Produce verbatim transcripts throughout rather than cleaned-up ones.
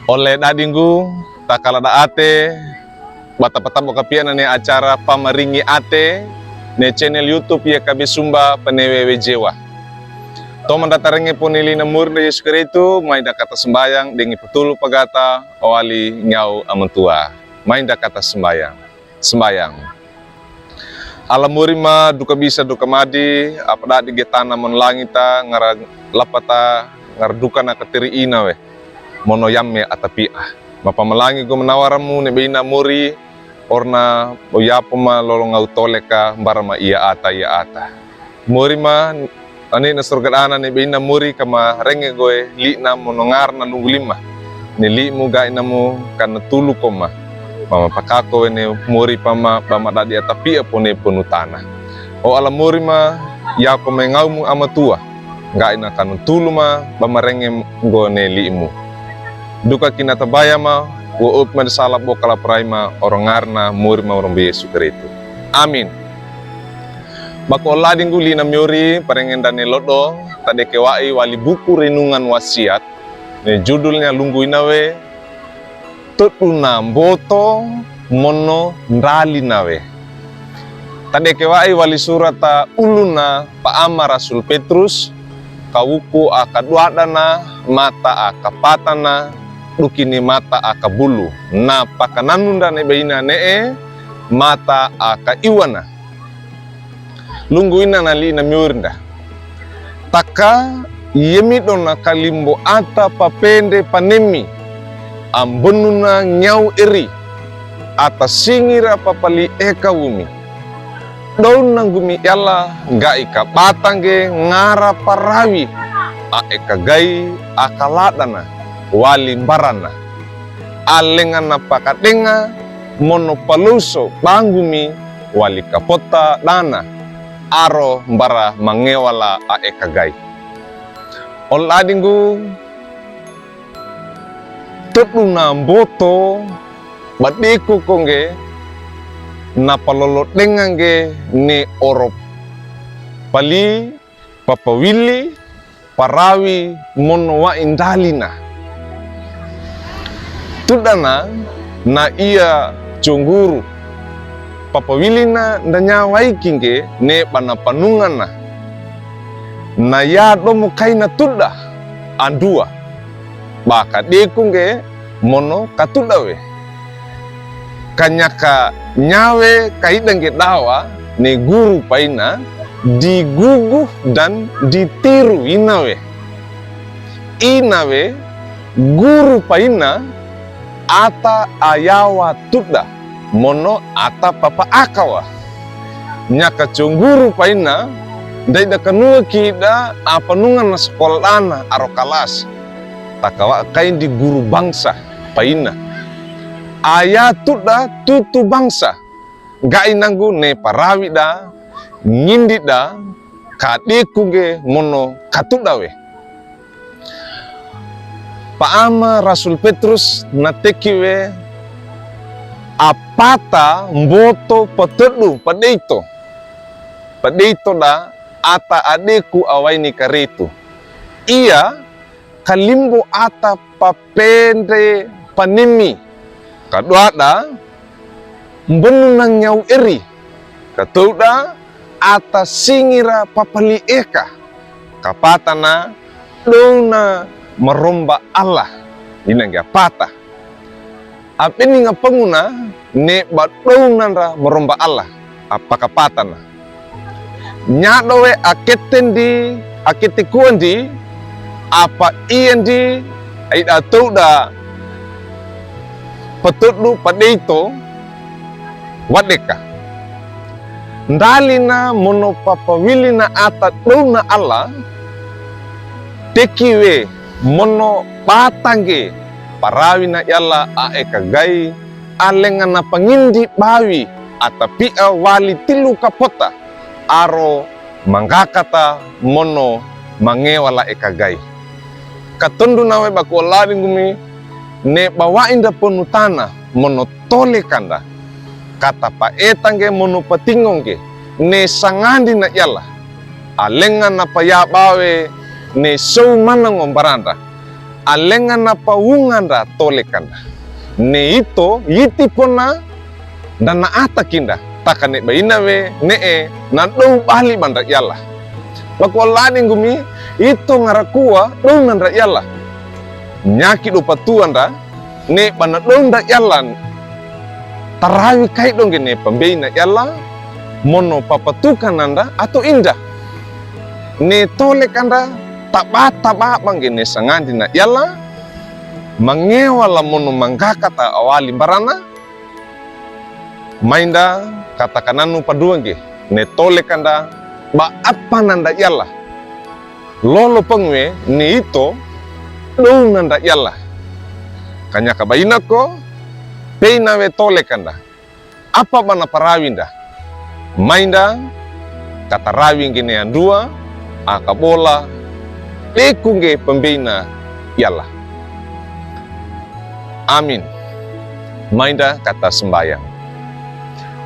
Ole dadinggu, takala da ate, ba tapataboka piana ne acara Pamaringi Ate, ne channel YouTube YKB Sumba Penewe Wejewa. Toman da tarenge poni lina Murin da Yesu Keristu, mai da kata sembayang, dengi petulu pagata, owali nyau amantua. Mai da kata sembayang. Sembayang. Ala Muri ma duka bisa duka madi, apa dadi ge tana mono langita, ngara lapata, ngara duka na kateri ina we. Mono yamme atapia. Mapa malangi go manawaramu ne beina Muri, orna oyapo ma lolo ngau toleka, mbara ma ia ata, ia ata. Muri ma, ane na sorga dana ne beina Muri kama renge goe li'na mono ngarna lungu lima. Ne li'mu gaina mu kana tulu koma. Mama pakako wene Muri pama bama dadi atapia pone ponu tana. O ala Muri ma, yako me ngau mu amatua. Gaina kana tulu ma bama renge goe ne li'mu. Duka kina tabaya ma, wo up ma de sala bokala prai ma, oro ngarna Muri ma oro mbe Yesu Keristu. Amin. Bako ladinggu lina Muri, parengenda ne lodo, tadeke wa'i wali buku Renungan Wasiat, ne judulnya lungu ina we, Toduna Mboto Mono Ndalina We. Tadeke wa'i wali surata uluna pa'ama Rasul Petrus, kawuku aka duadana, mata aka patana, dukini mata aka bulu. Na pakananunda ne beina ne'e, mata aka iwana. Lungu ina na lina Murinda. Taka, yemido na kalimbo ata papendre panemi, ambonuna nyau eri, ata singira papali eka wumi. Douna ngumi yala ga'i ka bata nge ngara parawi, a eka gai aka ladana, wali mbarana. Alengana pakadenga, mono palouso bangumi, wali kapota dana, aro mbara mangewala a eka gai. Oladinggu, toduna mboto, badeku konge, na palolo denga nge ne oro pali, papawili, parawi mono wa'i ndalina. Tudana na ia chonguru. Papawilina ndanya wa'i kinge ne bana panungana. Na ya domo kaina tuda andua. Baka deku nge mono katuda we. Kanyaka nyawe kaida nge dawa ne guru paina, digugu dan ditiru ina we. Ina we guru paina ata ayawa tuda mono ata papa akawa. Nyaka chonguru paina, ndaida kanua kida apanungana sekolah dana aro kalas. Takawa kaindi guru bangsa paina. Aya tuda tutu bangsa. Gaina ngu ne parawi da, ngindi da, kadeku nge mono katuda we. Pa'ama Rasul Petrus na teki we, apata mboto patodu padeito. Padeito da ata adeku awaini karetu. Ia kalimbo ata papendre panemi. Kaduada, mbonuna nyau eri. Katouda, ata singira papali eka. Kapatana, douna maromba Allah. Ina nge apata. Apeninga panguna ne ba dounandra maromba Allah, apa kapatana. Nyado we aketendi, aketekuandi, apa iendi, aida touda, patodu padeito, wadeka. Ndalina mono papawilina ata douna Allah, teki we mono bata nge, parawina yala a eka gai, alengana pangindi bawi, atapia wali tilu kapota, aro manggakata mono mangewala eka gai. Katonduna we baku oladingumi, ne bawainda ponutana, mono tolekanda. Kata paeta nge mono patingo nge, ne sangandina yala. Alengana paya bawe, ne sou manango mbaranda. Alenga na pawunga nda toleka nda. Ne ito, iti pona nda na ata kinda. Taka ne baina we ne'e na dow bali ba nda yala. Bako ladi ngumi, ito ngara kuwa dow na nda yala. Nyaki do patua nda, ne ba na dow nda yala. Tarawi kai do ngge ne pambei na yala, mono papatuka na nda ato inda. Ne toleka nda, taba-taba ba ngge ne sangandi na yala, mangewa la mono manggaka ta awali mbarana, mai nda katakananu padua ngge, ne toleka nda, ba apa na nda yala. Lolo pangue ne ito, dow na nda yala. Kanyaka baina ko, pei na we toleka nda. Apa ba na parawi nda. Mai nda, katarawi ngge ne andua, aka bola, deku ngge pambei na yala. Amin. Mai nda kata sambayang.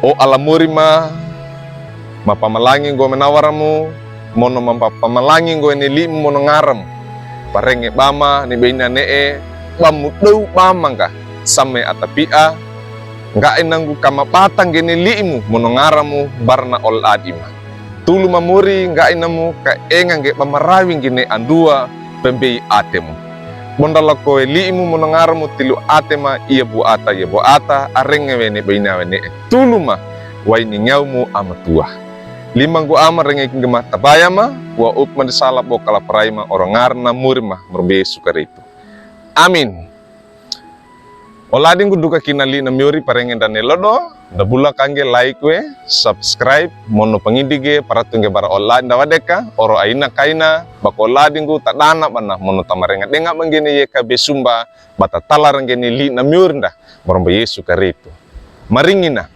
O Alla murima, mapamalangi nggoa manawaramu, mono mapamalangi nggoa ne li'imu mono ngaramu. Parenge bama ne baina ne'e, bamu dow bama ngga, same ata pi'a, ngga'i nanggu kamabata ngge ne li'imu mono ngaramu barana ola dima. Tulu mamuri ngga'i namu ka enga ngge ba marawi ngge ne andua pembei atemu. Bonda lako we li'imu mono ngaramu tilu ate ma ia buata, ia buata, arenge we ne baina we ne'e. Tulu ma, wai ni nyaumu ama tua. Lima nggu ama renge ki ngema tabaya ma, wa up ma di sala bo kala parai ma oro ngarana muri ma, murbe Yesu Karistu. Amin. Ola dinggu duka kina li'i na miori parenge nda ne lodo, nda bula kangge like we, subscribe, mono pangidi ge paratu ngge bara ola nda wadeka, oro aina kaina, bako ola dinggu tadana bana, mono tamarenga denga bangge ne yeka be sumba, bata tala renge ne li'i na miori nda, moromba Yesu Karistu. Maringina.